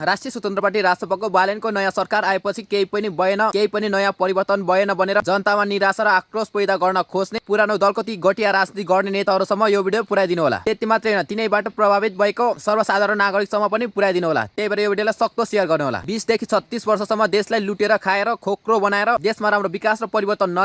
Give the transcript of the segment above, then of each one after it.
राष्ट्रिय स्वतन्त्र पार्टी राष्ट्रपतिको बालेनको नयाँ सरकार आएपछि केही पनि नयाँ परिवर्तन भएन भनेर जनतामा निराशा र आक्रोश पैदा गर्न खोज्ने पुरानो दलको ती घटिया राजनीति गर्ने नेताहरूसम्म यो भिडियो पुर्याइदिनु होला। त्यति मात्रै होइन, तिनैबाट प्रभावित भएको सर्वसाधारण नागरिकसम्म पनि पुर्याइदिनु होला। त्यही भएर यो भिडियोलाई सक्दो शेयर गर्नु होला। 20 देखि 36 वर्षसम्म देशलाई लुटेर खाएर खोक्रो बनाएर देशमा राम्रो विकास र परिवर्तन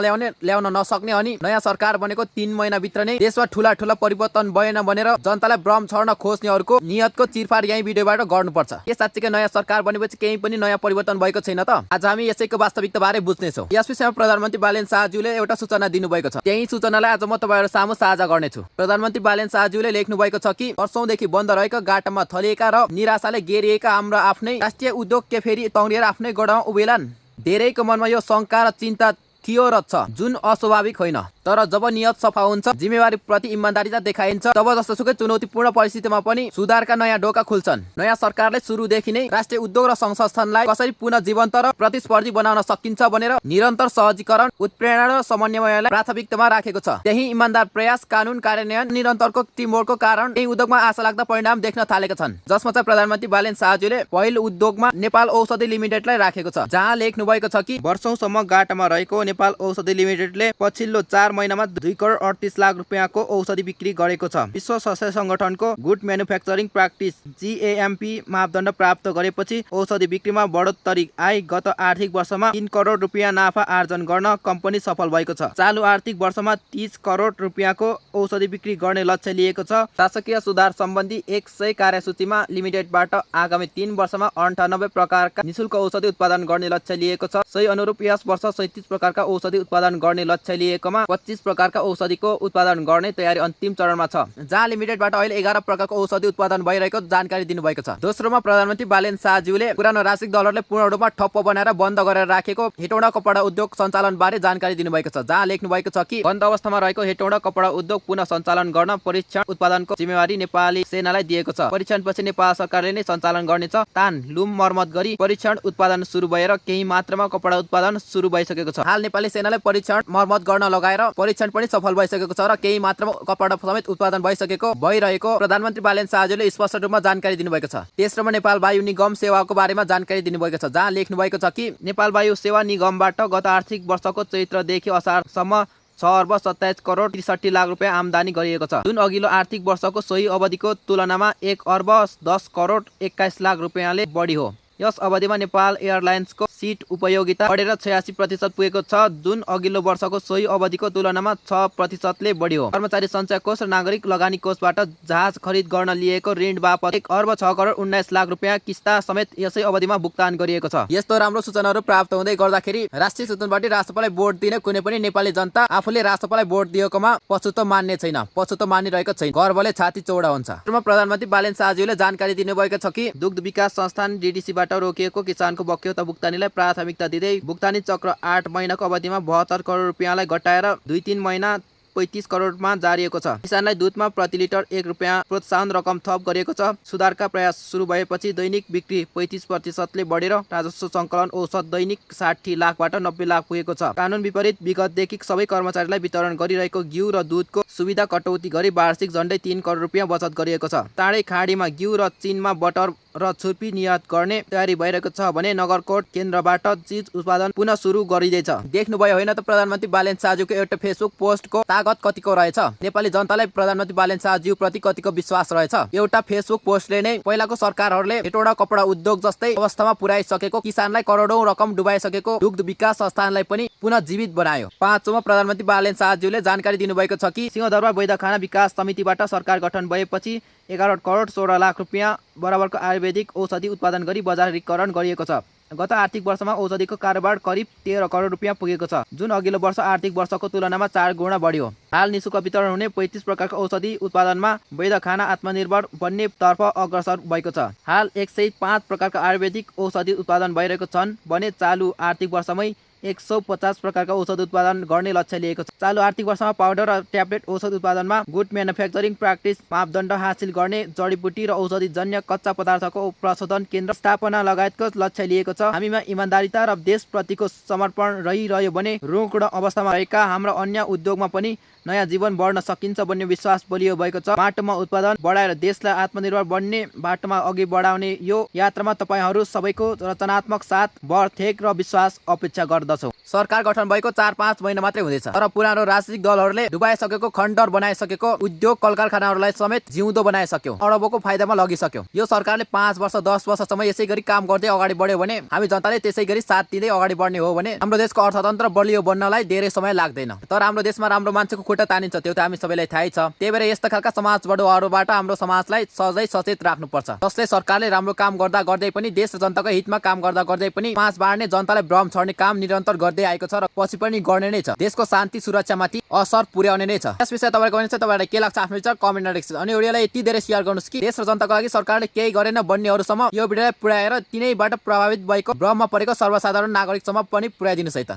ल्याउन नसक्ने अनि नयाँ सरकार बनेको 3 महिनाभित्र नै देशमा ठूला परिवर्तन भएन भनेर जनतालाई भ्रम छर्न खोज्नेहरूको नियतको चिरफाड यही भिडियोबाट गर्नुपर्छ। के साँच्चीकै नयाँ सरकार बनेपछि केही पनि नयाँ परिवर्तन भएको छैन त? आज हामी यसैको वास्तविकता बारे बुझ्नेछौँ। यस विषयमा प्रधानमन्त्री बालेन शाहज्यूले एउटा सूचना दिनुभएको छ। त्यही सूचनालाई आज म तपाईहरु सामु साझा गर्नेछु। प्रधानमन्त्री बालेन शाहज्यूले लेख्नु भएको छ कि वर्षौंदेखि बन्द रहेका गाटामा थलिएका र निराशाले घेरिएका हाम्रो आफ्नै राष्ट्रिय उद्योग के फेरि तङ्ग्रिएर आफ्नै गढमा उभिएलान्। धेरैको मनमा यो शंका र चिन्ता थियो र छ, जुन अस्वाभाविक होइन। तर जब नियत सफा हुन्छ, जिम्मेवारी प्रति इमानदारीता देखाइन्छ, तब जस्तोसुकै चुनौतीपूर्ण परिस्थितिमा पनि सुधारका नयाँ ढोका खुल्छन्। नयाँ सरकारले सुरुदेखि नै राष्ट्रिय उद्योग र सङ्घ संस्थानलाई कसरी पुनः जीवन्त र प्रतिस्पर्धी बनाउन सकिन्छ भनेर निरन्तर सहजीकरण, उत्प्रेरणा र समन्वयलाई प्राथमिकतामा राखेको छ। त्यही इमानदार प्रयास, कानुन कार्यान्वयन, निरन्तरको टिमवर्कको कारण यही उद्योगमा आशालाग्दा परिणाम देख्न थालेका छन्। जसमा चाहिँ प्रधानमन्त्री बालेन शाहज्यूले पहिलो उद्योगमा नेपाल औषधि लिमिटेडलाई राखेको छ, जहाँ लेख्नु भएको छ कि वर्षौंसम्म गाटामा रहेको नेपाल औषधि लिमिटेडले पछिल्लो 4 महिनामा 2 करोड 38 लाख रुपियाँको औषधि बिक्री गरेको छ। विश्व स्वास्थ्य संगठनको गुड म्यानुफ्याक्चरिङ प्र्याक्टिस GAMP मापदण्ड प्राप्त गरेपछि औषधि बिक्रीमा बढोत्तरी आई गत आर्थिक वर्षमा 3 करोड रुपियाँ नाफा आर्जन गर्न कम्पनी सफल भएको छ। चालु आर्थिक वर्षमा 30 करोड रुपियाँको औषधि बिक्री गर्ने लक्ष्य लिएको छ। शासकीय सुधार सम्बन्धी 100 कार्यसूचीमा लिमिटेडबाट आगामी 3 वर्षमा 98 प्रकारका निशुल्क औषधि उत्पादन गर्ने लक्ष्य लिएको छ। सोही अनुरूप यस वर्ष 37 प्रकारका औषधि उत्पादन गर्ने लक्ष्य लिएकोमा 25 प्रकारका औषधिको उत्पादन गर्ने तयारी अन्तिम चरणमा छ, जहाँ लिमिटेडबाट अहिले 11 प्रकारको औषधि उत्पादन भइरहेको जानकारी दिनुभएको छ। दोस्रोमा प्रधानमन्त्री बालेन शाहज्यूले पुरानो राजनीतिक दलहरूले पूर्ण रूपमा ठप्प बनाएर बन्द गरेर राखेको हेटौँडा कपडा उद्योग सञ्चालन बारे जानकारी दिनुभएको छ, जहाँ लेख्नु भएको छ कि बन्द अवस्थामा रहेको हेटौँडा कपडा उद्योग पुनः सञ्चालन गर्न परीक्षण उत्पादनको जिम्मेवारी नेपाली सेनालाई दिएको छ। परीक्षणपछि नेपाल सरकारले नै सञ्चालन गर्नेछ। तान लुम मर्मत गरी परीक्षण उत्पादन सुरु भएर केही मात्रामा कपडा उत्पादन सुरु भइसकेको छ। हाल नेपाली सेनालाई परीक्षण मर्मत गर्न लगाएर परीक्षण पनि सफल भइसकेको छ र केही मात्रामा कपडा समेत उत्पादन भइरहेको प्रधानमन्त्री बालेन शाहज्यूले स्पष्ट रूपमा जानकारी दिनुभएको छ। तेस्रोमा नेपाल वायु निगम सेवाको बारेमा जानकारी दिनुभएको छ, जहाँ लेख्नु भएको छ कि नेपाल वायु सेवा निगमबाट गत आर्थिक वर्षको चैत्रदेखि असारसम्म 6 अर्ब 27 करोड 63 लाख रुपियाँ आमदानी गरिएको छ, जुन अघिल्लो आर्थिक वर्षको सोही अवधिको तुलनामा 1 अर्ब 10 करोड 21 लाख रुपियाँले बढी हो। यस अवधिमा नेपाल एयरलाइन्सको सीट उपयोगिता बढेर 86% पुगेको छ, जुन अघिल्लो वर्षको सोही अवधिको तुलनामा 6%ले बढी हो। कर्मचारी सञ्चय कोष र नागरिक लगानी कोषबाट जहाज खरिद गर्न लिएको ऋण बापत 1 अर्ब 6 करोड 19 लाख रुपियाँ किस्ता समेत यसै अवधिमा भुक्तान गरिएको छ। यस्तो राम्रो सूचनाहरू प्राप्त हुँदै गर्दाखेरि राष्ट्रिय स्वतन्त्र पार्टी राष्ट्रपालाई भोट दिने कुनै पनि नेपाली जनता आफूले राष्ट्रपालाई भोट दिएकोमा पछुतो मान्ने छैन, पछुतो मानिरहेको छैन। गर्वले छाती चौडा हुन्छ। प्रधानमन्त्री बालेन शाहज्यूले जानकारी दिनुभएको छ कि दुग्ध विकास संस्थान DDC रोकिएको किसानको बक्यौता भुक्तानीलाई प्राथमिकता दिँदै भुक्तानी चक्र 8 महिनाको अवधिमा 72 करोड रुपियाँलाई घटाएर 2-3 महिना 35 करोडमा जारिएको छ। किसानलाई दुधमा प्रति लिटर 1 रुपियाँ प्रोत्साहन रकम थप गरिएको छ। सुधारका प्रयास सुरु भएपछि दैनिक बिक्री 35%ले बढेर राजस्व सङ्कलन औसत दैनिक 60 लाखबाट 90 लाख पुगेको छ। कानुन विपरीत विगतदेखि सबै कर्मचारीलाई वितरण गरिरहेको घिउ र दुधको सुविधा कटौती गरी वार्षिक झन्डै 3 करोड रुपियाँ बचत गरिएको छ। चाँडै खाडीमा घिउ र चीनमा बटर र छुर्पी निर्यात गर्ने तयारी भइरहेको छ भने नगरकोट केन्द्रबाट चीज उत्पादन पुनः सुरु गरिँदैछ। देख्नुभयो होइन त प्रधानमन्त्री बालेन शाहज्यूको एउटा फेसबुक पोस्टको तागत कतिको रहेछ? नेपाली जनतालाई प्रधानमन्त्री बालेन शाहज्यू प्रति कतिको विश्वास रहेछ? एउटा फेसबुक पोस्टले नै पहिलाको सरकारहरूले हेटौँडा कपडा उद्योग जस्तै अवस्थामा पुर्याइसकेको, किसानलाई करोडौं रकम डुबाइसकेको दुग्ध विकास संस्थानलाई पनि पुनः जीवित बनायो। पाँचौँमा प्रधानमन्त्री बालेन शाहज्यूले जानकारी दिनुभएको छ कि सिंहदरबार वैद्यखाना विकास समितिबाट सरकार गठन भएपछि 11 करोड 16 लाख रुपियाँ बराबरको आयुर्वेदिक औषधि उत्पादन गरी बजारीकरण गरिएको छ। गत आर्थिक वर्षमा औषधिको कारोबार करिब 13 करोड रुपियाँ पुगेको छ, जुन अघिल्लो वर्ष आर्थिक वर्षको तुलनामा 4 गुणा बढी हो। हाल निशुल्क वितरण हुने 35 प्रकारको औषधि उत्पादनमा वैद्यखाना आत्मनिर्भर बन्ने तर्फ अग्रसर भएको छ। हाल 105 प्रकारका आयुर्वेदिक औषधि उत्पादन भइरहेको छन् भने चालु आर्थिक वर्षमै 150 प्रकारका औषधि उत्पादन गर्ने लक्ष्य लिएको छ। चालु आर्थिक वर्षमा पाउडर र ट्याब्लेट औषध उत्पादनमा गुड म्यानुफ्याक्चरिङ प्र्याक्टिस मापदण्ड हासिल गर्ने जडीबुटी र औषधिजन्य कच्चा पदार्थको प्रशोधन केन्द्र स्थापना लगायतको लक्ष्य लिएको छ। हामीमा इमान्दारिता र देशप्रतिको समर्पण रहिरह्यो भने रुग्ण अवस्थामा रहेका हाम्रा अन्य उद्योगमा पनि नयाँ जीवन बढ्न सकिन्छ भन्ने विश्वास बलियो भएको छ। माटोमा उत्पादन बढाएर देशलाई आत्मनिर्भर बन्ने बाटोमा अघि बढाउने यो यात्रामा तपाईहरू सबैको रचनात्मक साथ बढ्थेक र विश्वास अपेक्षा गर्दछौँ। सरकार गठन भएको 4-5 महिना मात्रै हुँदैछ तर पुरानो राजनीतिक दलहरूले डुबाइसकेको खण्डर बनाइसकेको उद्योग कलकारखानाहरूलाई समेत जिउँदो बनाइसक्यो, अरबको फाइदामा लगिसक्यो। यो सरकारले 5 वर्ष 10 वर्षसम्म यसै गरी काम गर्दै अगाडि बढ्यो भने हामी जनताले त्यसै गरी साथ दिँदै अगाडि बढ्ने हो भने हाम्रो देशको अर्थतन्त्र बलियो बन्नलाई धेरै समय लाग्दैन। तर हाम्रो देशमा राम्रो मान्छेको खुट्टा तानिन्छ त्यो त हामी सबैलाई थाहै छ। त्यही भएर यस्ता खालका समाजवादीहरूबाट हाम्रो समाजलाई सधैँ सचेत राख्नुपर्छ। जसले सरकारले राम्रो काम गर्दा गर्दै पनि देश र जनताको हितमा काम गर्दा गर्दै पनि पाँच बाँड्ने जनतालाई भ्रम छर्ने काम निरन्तर गर्दै आएको छ र पछि पनि गर्ने नै छ। देशको शान्ति सुरक्षामाथि असर पुर्याउने नै छ। यस विषय तपाईहरुको भनाइ छ, तपाईहरुलाई के लाग्छ आफ्नो विचार कमेन्टमा लेख्नुस्। अनि भिडियोलाई यति धेरै शेयर गर्नुस् कि देश र जनताको लागि सरकारले केही गरेन भन्नेहरुसम्म यो भिडियोलाई पुर्याएर तिनैबाट प्रभावित भएको भ्रममा परेको सर्वसाधारण नागरिकसम्म पनि पुर्याइदिनुस् है त।